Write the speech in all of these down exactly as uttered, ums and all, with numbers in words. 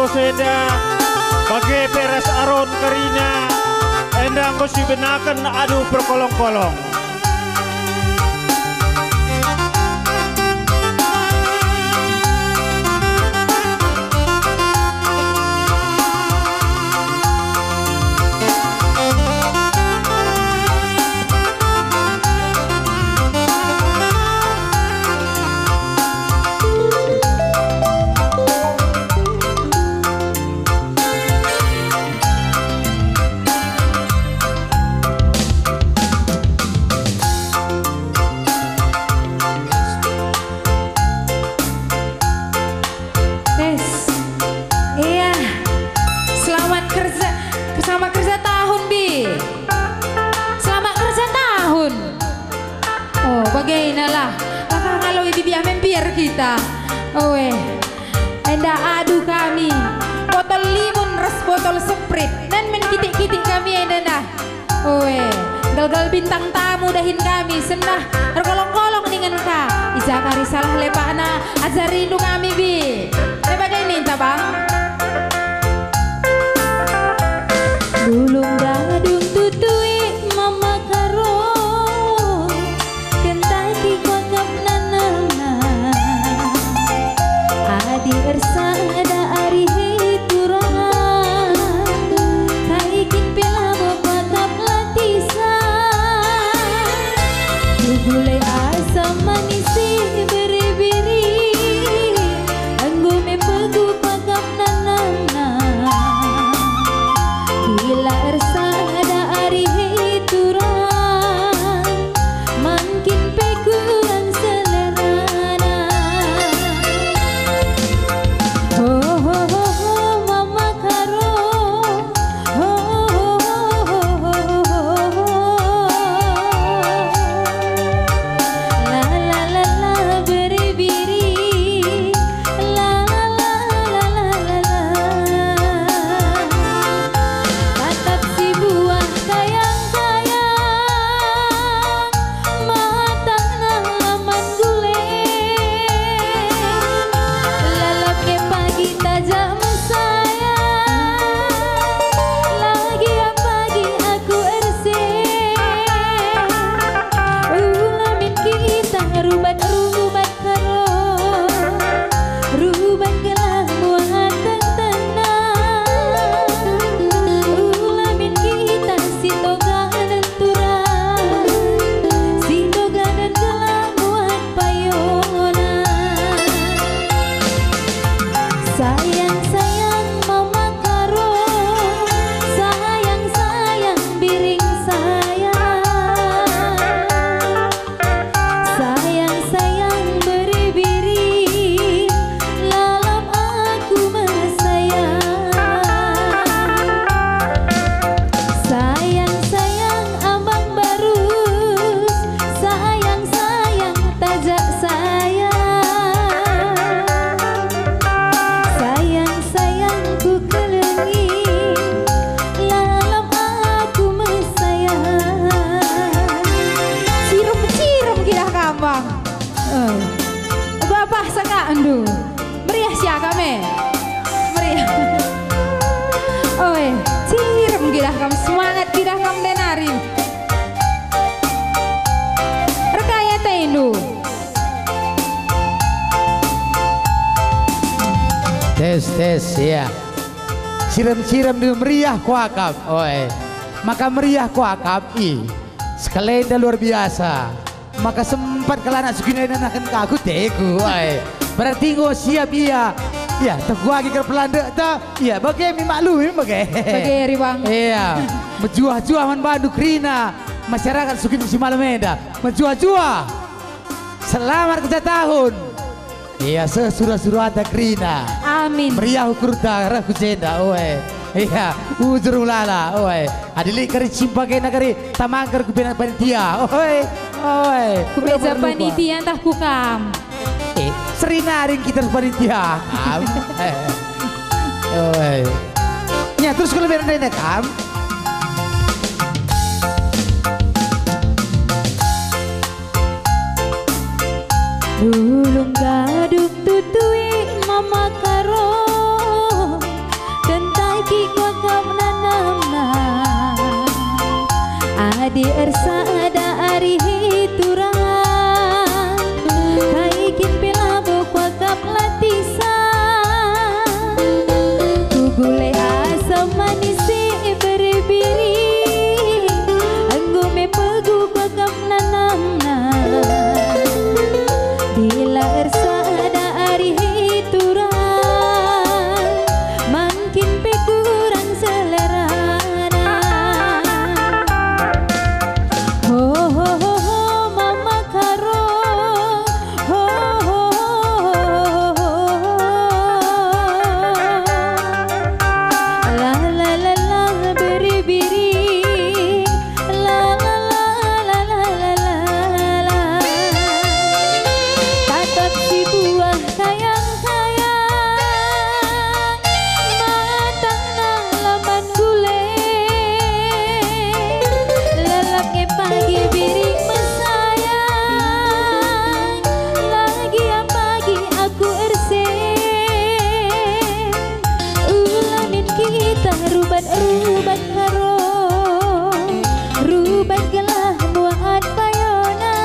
Enda, bage pe ras Aron kerina, enda enggo sibenaken adu perkolong-kolong. Yes. Iya. Selamat kerja, selamat kerja tahun, Bi. Selamat kerja tahun. Oh, bagailah. Maka ngaloi bibi amen biar kita. Oe. Enda adu kami. Botol limun ras botol seprit. Nen men kitik-kitik kami enda ndah. Oe. Galgal bintang tamu dahin kami. Sendah erkolong-kolong ningen ka. Ija kari salah lepakna. Ajarindu kami, Bi. Lebagai ninta, Bang. Dulung gadung tutui mama karo, kentaki kuakap nanamna. Adi ersada ari he turang, kai kin pe labo kuakap latisa. Tugule asam manis si biri-biri, enggo me pegu pakap nanamna. Bila ersada ari he turang, mangkin pe kurang selerana. Ho, ho, ho, ho, mama karo. La, la, la, la, biri-biri. La, la, la, la. Tatap si buah kayang-kayang, matangna laman gule. Lalap nge pagi tajak mesayang, lagi apagi aku erse. Ula min kita rubat-rubat karo, rubat gelah muat tentena. Ula min kita si toga nenturan, si toga dan gelah muat payona. Sayang-sayang mama karo, sayang-sayang biring sayang. Sayang-sayang biri-biri, lalap aku mesayang. Sayang-sayang ambang barus, sayang-sayang tajak sayang. Sayang-sayang ku kelengi, lalap aku mesayang. Cirem-cirem kidah kambang. Eh, bapah saka endu. Meriah sia kami. Meriah. Oi, cirem kidah kam, semangat kidah kam ndenari. Erkai atendu. Tes, tes, ya. Cirem-cirem de meriah kuakap, oe. Maka meriah kuakap, i. Sekalenda luar biasa. Maka sempat kal anak sugina nanaken ka aku teku, oe. Berarti enggo siap ia. Ya, teh kuagi kerpelandek ta. Ya, bage mi maklumi bage. Bage, Riwang. Iya. Mejuah-juah man bandu kerina. Masyarakat sugina si malem enda. Mejuah-juah. Selamat kerja tahun. Iya, seh sura-suranta kerina. Amin. Meriah ukurta reh ku jenda, oe. Iya, ujur ulala, oe. Adi lit kari cimpa kena kari tamangker ku bena panitia, oe, oe. Ku meja panitia ntah ku kam. Eh, seri nari kita panitia, kam. Eh. Oe. Nya, terus ku lebe ndai kam. Dulung gadung tutui mama karo, Di ersada ari turang, kai kin pe labo kuakap latisa. Kugule asam manis si biri-biri, enggo me pegu kuakap nanamna. Bila ersada ari turang, man kin pe kurang selerana. Ho, ho, ho, ho, Mama Karo. Ho, ho, ho, ho, ho. La, la, la, la, biri-biri. La, la, la, la. Tatap si buah kayang-kayang, matangna lamban gule. Lalap nge pagi biring mesayang, lagi pagi aku ersen. Ulamin kita rubat-rubat Karo, rubat gelah muat payona.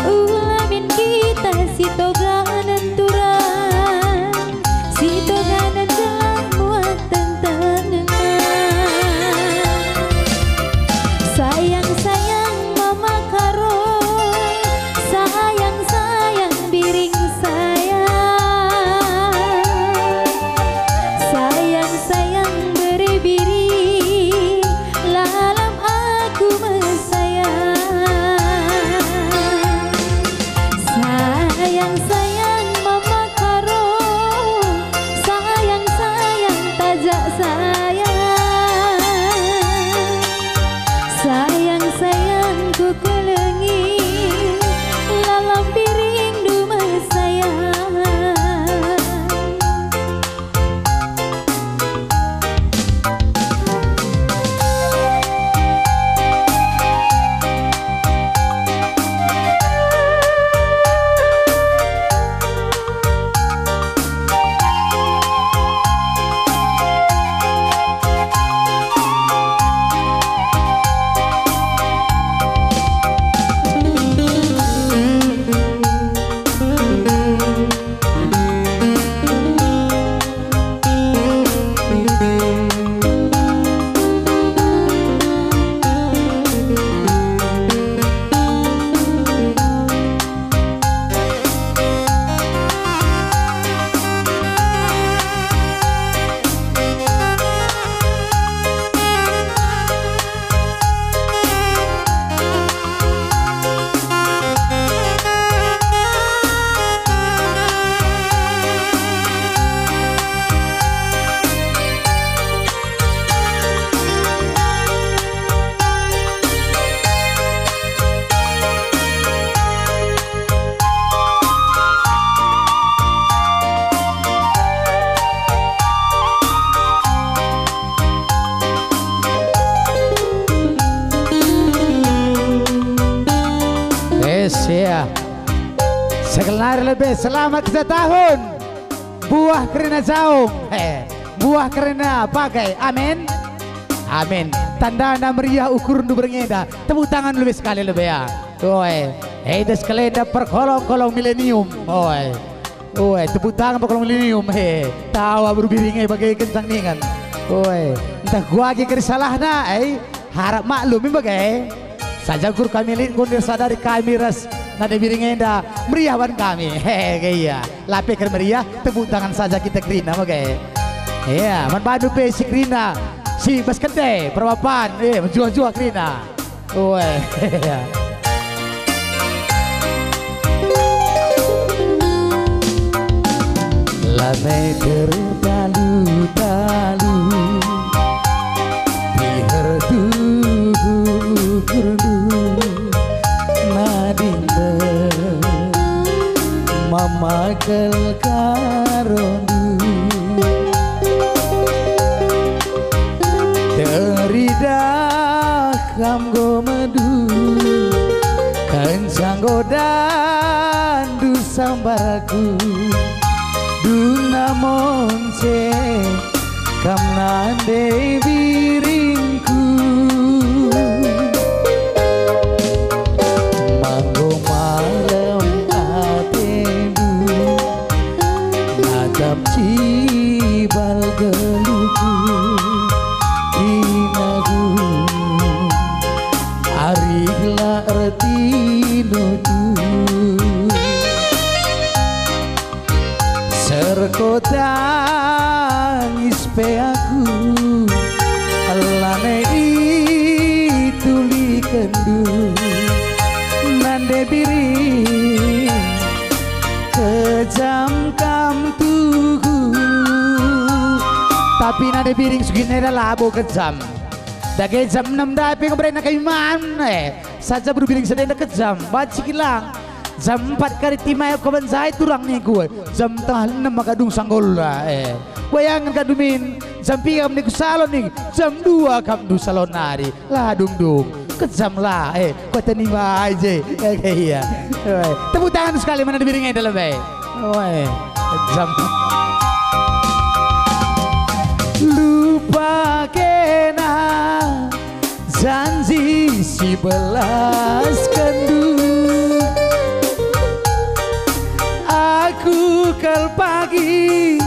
Ulamin kita si toganen turang, si toganen gelah muat tentengna. Sayang-sayang Mama Karo, sayang-sayang biring sayang. Sayang-sayang biri-biri, lalap aku mesayang. Sayang-sayang Mama Karo, sayang-sayang tajak sayang. Sayang-sayang kukelengi, lalap biringndu mesayang. Yes, ya. Segenari lebe, selamat satu tahun. Buah kerina jaung, he, buah kerina bage. Amin. Amin. Tandana meriah ukurndu berngi enda. Tepuk tangan lebih sekali lebih ya. Oe. Eda sekali enda perkolong-kolong milenium. Oe. Oe, tepuk tangan perkolong milenium. He. Tawa beru biring e bage kencang ningan. Oe. Ntah kuage keri salahna, eh. Harap maklum, imba ge. Saja kur kami lit nggo ersadari kami ras nande biring enda meriah ban kami. Hehe, ge ia. Lape ker meriah, tepuk tangan saja kita kerina, mage. Iya, man bandu pe si kerina, si bas kende, perbapan, eh, mejuah-juah kerina. Oe, iya. Lanai tertalu-talu, dihertu ukurndu, nadingken mamakel karondu. Teridah kam enggo medu, kenca nggodandu sambarku. Dungna monce kam nande biringku. Tinutu serko tangis pe aku, lanai itulikenndu, Nande Biring, kejam kam tuhu. Tapi Nande Biring, sugina enda labo kejam. Dage jam enem ndai pe enggo berena kami man, eh. Saja beru Biring sedenda kejam, banci kilang. Jam empat kari timai aku banjai turang ningku, eh. Jam tengah enem maka dung sanggulna, eh. Bayangken ka dumin, jam piga niku salon nih, jam dua kam du salon nari. La dung-dung, kejam la, eh. Kota nimai je, eh, iya. Eh, tepuk tangan sekali mana Biring enda lebe. Oe, jam. Lupa kena janji si belaskenndu. Aku kal pagi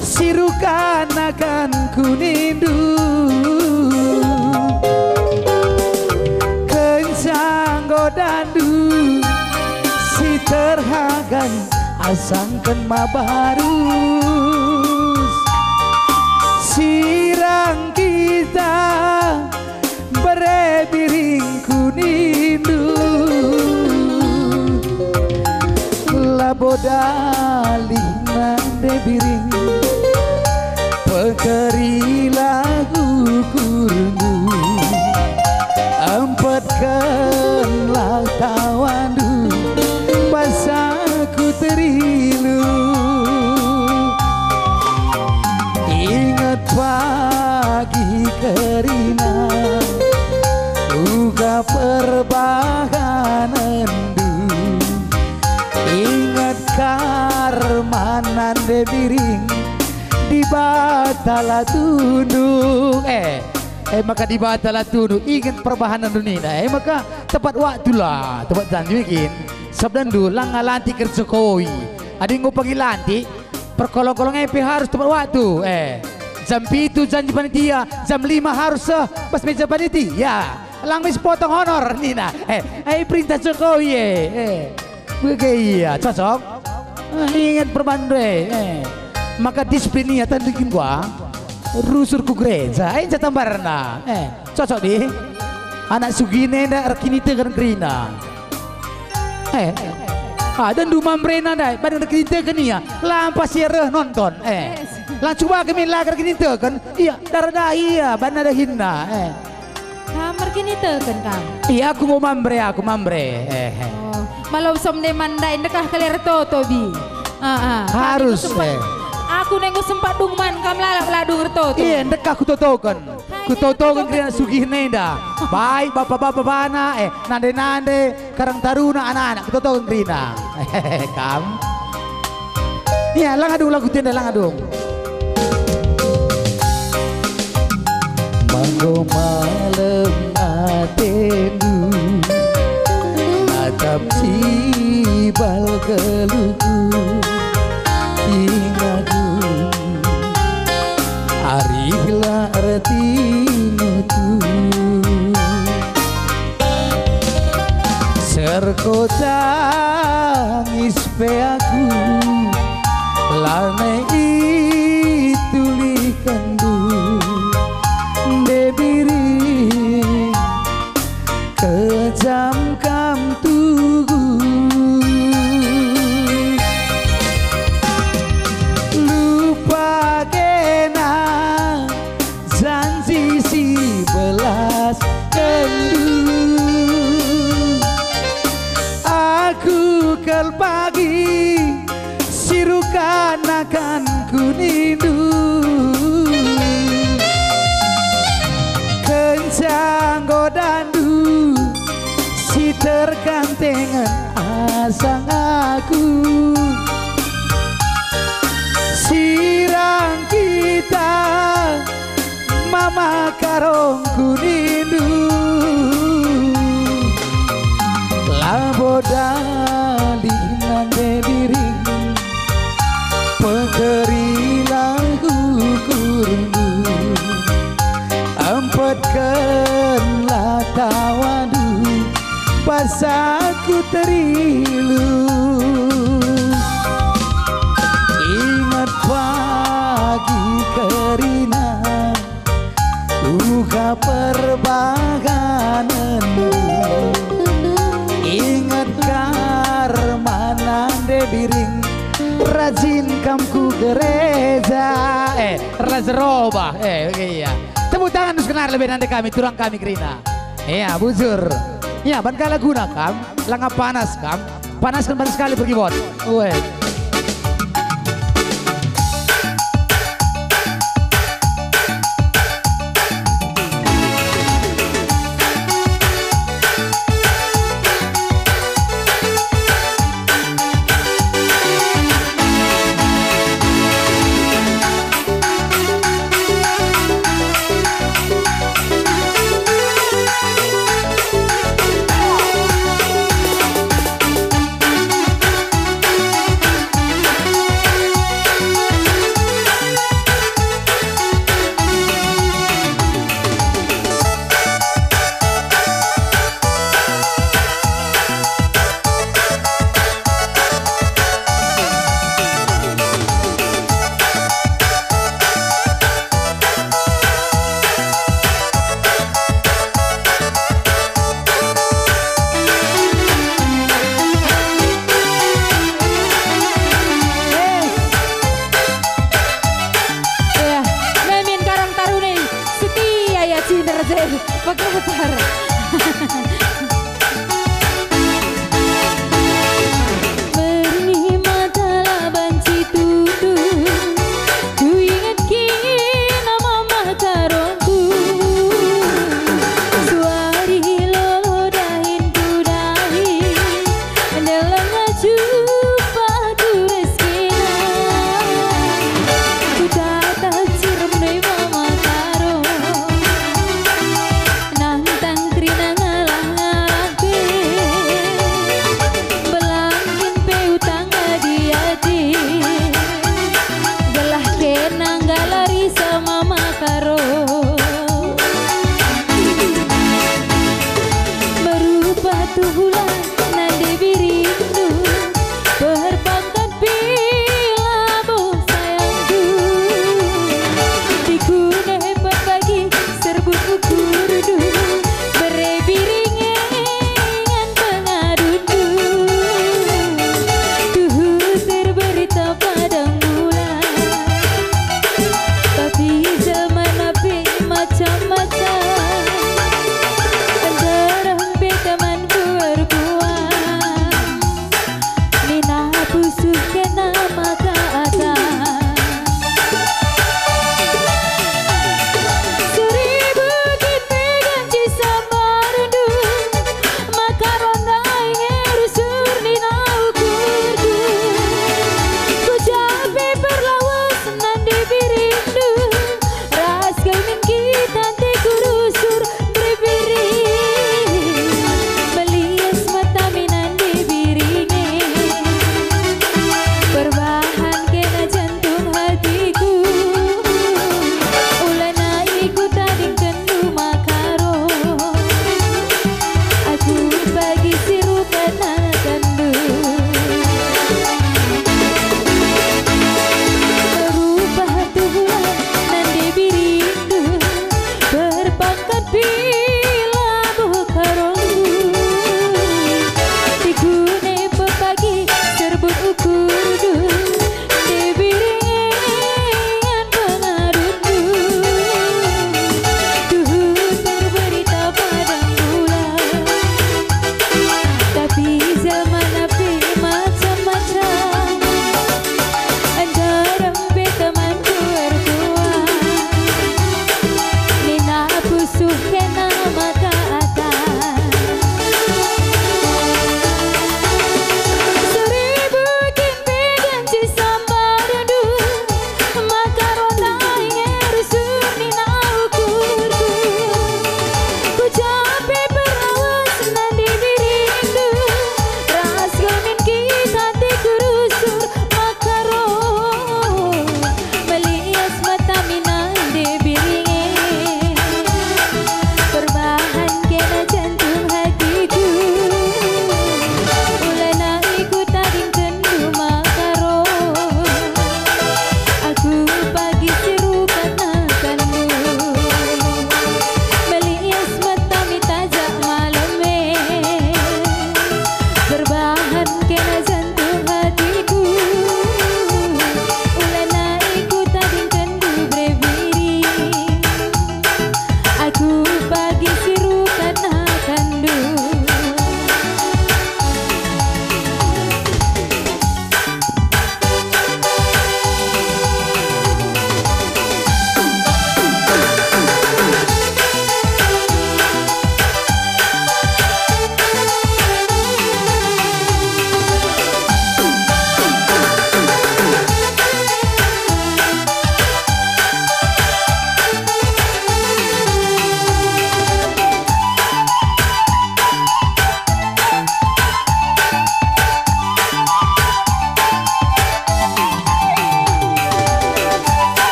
si rukanakan kunindu. Kenca nggodandu si terhagan asangken maba arus. Sirang kita bere Biring kunindu. Labo dalih Nande Biring, pekerilah ukurndu. Empetkenlah tawandu, basaku terilu. Inget pagi kerina, uga perbahanenndu. Inget kar man Nande Biring, Dibata la tundung. Eh, eh, maka Dibata la tundung. Inget perbahanenndu nina. Eh, maka tepat waktu la, tepat janji kin. Sabdandu, langa lantik kerja koi. Adi enggo pagi lantik, perkolong-kolong e pe harus tepat waktu. Eh, jam pitu janji panitia, jam lima harus seh bas meja panitia. Lang mis potong honor, nina. Eh, eh, perintah Jokowi, eh, eh. Bage ia, cocok? Eh, inget perbandu, eh, eh. Maka disiplin ia, tentu kin gua. Rusur ku gereja, eh, ja tambarna. Eh, cocok, di? Anak sugina enda erkiniteken kerina. Eh, ada ndu mamrena ndai, badan erkiniteken ia, lampas ia reh nonton, eh. Lang cuba kami lagar kiniteken, ia, darah dahi ia, bana dahinna, eh. Kam erkiniteken kam? Iya, aku enggo mamre, aku mamre. Eh, eh. Oh, malo som nde man ndai ndekah kali ertoto, Bi. Ah, ah. Harus, eh. Aku nenggo sempat dung man kam lalap la dung ertoto. Iya, ndekah kutotoken. Kutotoken kerina sugihna enda. Baik bapa-bapa bana, eh, nande-nande, Karang Taruna anak-anak, kutotoken kerina. Kam. Iya, lang adung lagu tenda, lang adung. Manggo malem atendu, natap cibal geluhku, ingaku. Arihlah ertingutu. Serko tangis pe aku, lanai itulihkenndu, Nde Biring. Kejam kam tuhu. Lupa kena janji si belaskenndu. Aku kal pagi si rukanakan kunindu. Kenca nggodandu si terkantengen asang aku. Sirang kita mama karong kunindu. Labo dalih Nande Biring, pekerilah ukurndu. Empetkenlah tawandu, Saku terilu, ingat pagi kerina, uga perbahanenmu. Ingat kar manande biring, rajin kam ku gereja. Eh, ras robah. Eh, oke, iya. Tepuk tangan terus kenal lebih nanti kami, turang kami kerina. Iya, bujur. Ya, ban kalak guna kam, langa panas kam. Panaskan, panas sekali pergi bot. Weh. Eh. Ya, nemin karang taruni setia ya Cinderjaya. Pekepar. Meri mata la banci tutu, kuinget kin mama karongku. Suari lolo dahin ku dahi, ndeleng jumpa ku reskina. Ku tatap cirem nai mama karong, nantang kerina ngalang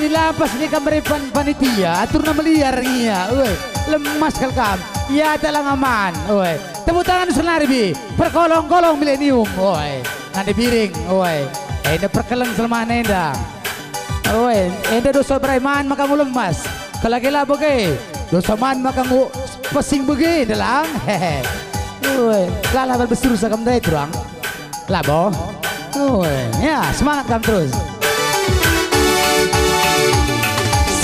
Lapas ni kam merepan panitia, aturna meliar ia, ue, lemas kal kam, ia tak lang aman, ue. Tepuk tangan senari bi, perkolong-kolong milenium, ue. Nande Biring, ue. Enda perkeleng selmana enda. Ue, enda dosa berai man maka ngu lemas. Kala kela bage, dosa man maka ngu pesing bage, enda lang. Hehe. Ue, lala bal besur sakam ndai turang. Labo. Oh, ya, semangat kam terus.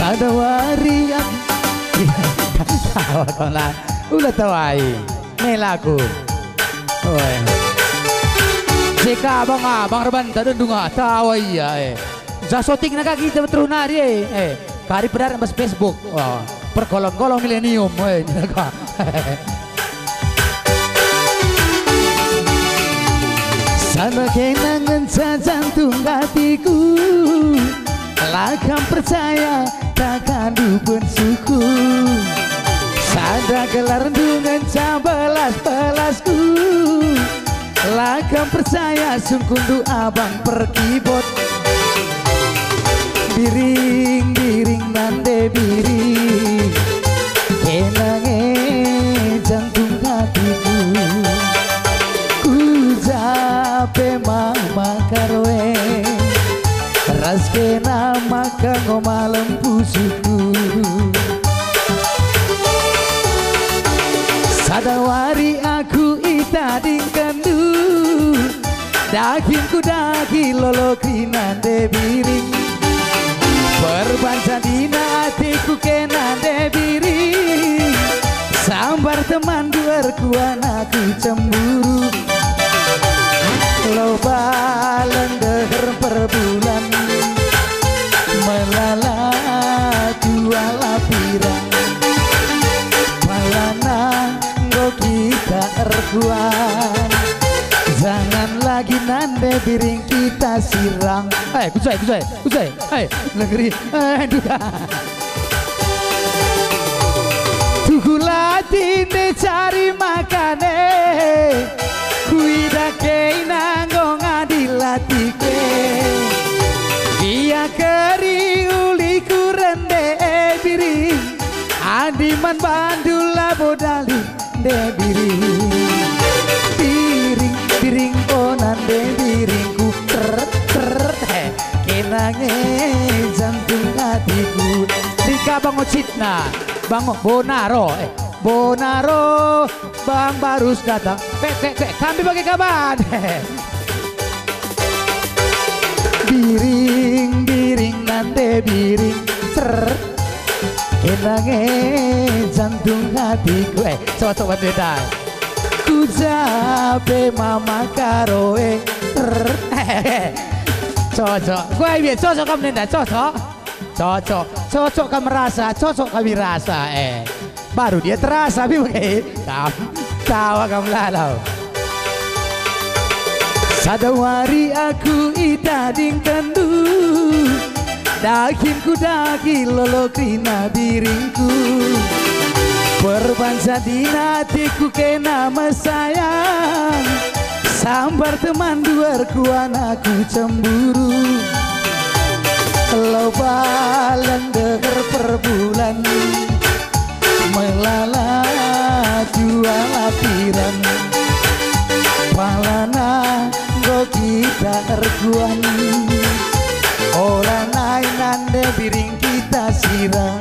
Sada wari ak-, tawa kau lah. Ula tawai. Nih lagu. Oh, ya. Jika abang-abang rebanta dendung ah, tawa ia, eh. Jah syutingna ka kita terus nari, eh. Eh. Kari pedarat bas Facebook. Wah, perkolong-kolong milenium, eh, nina ka. Sada kena ngenca jantung hatiku, la kam percaya tak kandu bensuku. Sada gelarndu ngenca belas-belasku, la kam percaya sungkunndu abang perkibot. Biring, biring, nande biring, kena nge jantung hatiku. Ku jape mama karoe, ras kena maka ngo malem pusuhku. Sada wari aku itadingkenndu, dagingku daging lolo kerina nande biring. Perban jadina atiku kena nande biring, sambar temanndu erkuan aku cemburu. Lo balen deher perbulan, melala dua lapirang. Palana enggo kita erkuan, jangan lagi nande biring kita sirang. Eh, kusai, kusai, kusai. Eh, negeri. Eh, duka. Tuhu la tinde cari makane, kuidah kena enggo ngadil atiku. Ia keri uliku rende biring, adi man bandu labo dali nande biring. Biring, biring, oh nande biringku. Ter, ter, he, kena nge jantung hatiku. Rika bango citna, bango bonaro, eh, bonaro, bang barus datang. Pe, pe, pe, kami bagi kaban. Biring, biring, nande biring. Ter, kena nge jantung hatiku. Eh, coba, coba, beda. Ku jape mama karoe. Ter. Cocok. Kuai biar cocok kam nenda, cocok. Cocok. Cocok kam rasa, cocok kami rasa, eh. Baru dia terasa, bi bage. Kam. Tawa kam lalau. Sada wari aku itadingkenndu, dagingku daging lolo kerina biringku. Perban jadina atiku kena mesayang, sambar temanndu erkuan aku cemburu. Lo balen deher perbulan, melala dua lapirang. Palana enggo kita erkuan, ola nai nande biring kita sirang.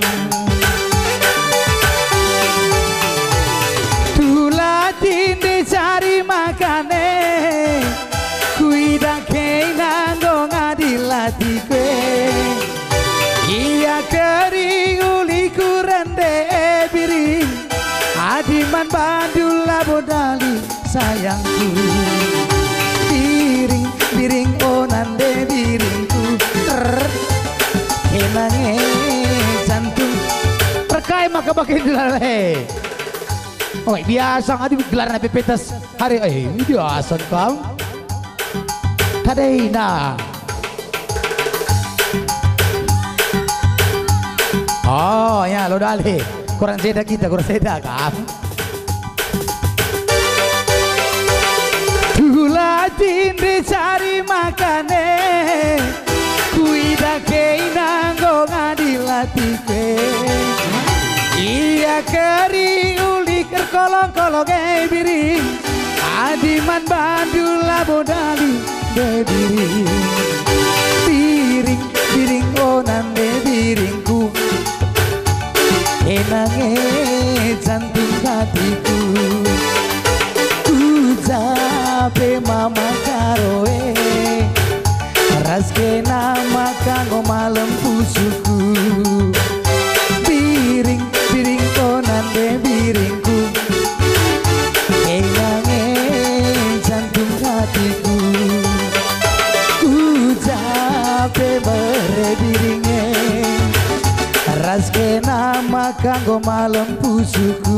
Tuhu la tinde cari makane, kuidah kena enggo ngadil atiku. Ia keri uliku rende biring, adi man bandu labo dali sayangku. Biring, biring, oh nande biringku. Ter, kena nge jantung. Perkai maka bagi gelar, he. Oh, biasa ngadi gelarna pepetas hari, eh, biasa kau. Kadena. Oh, ya, lo dali. Kurang jeda kita, kurang jeda kan. Tuhu la tinde cari makane, kui Dage ina enggo ngadil atiku e. Ia keri ulih erkolong-kolong e biring. Adi man bandu labo dali nde biring. Biring, biring onan nde biringku. Ena nge jantung hatiku. Ku ja pe mama Karo e. Ras kena maka enggo malem pusuhku. Biring, biring onan nde biringku. Ena nge jantung hatiku. Ku ja pe bere biring e. Ras kena maka enggo malem pusuhku.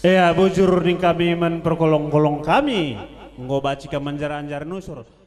Ea, bujur ning kami man perkolong-kolong kami, enggo banci kam manjar-anjar nusur.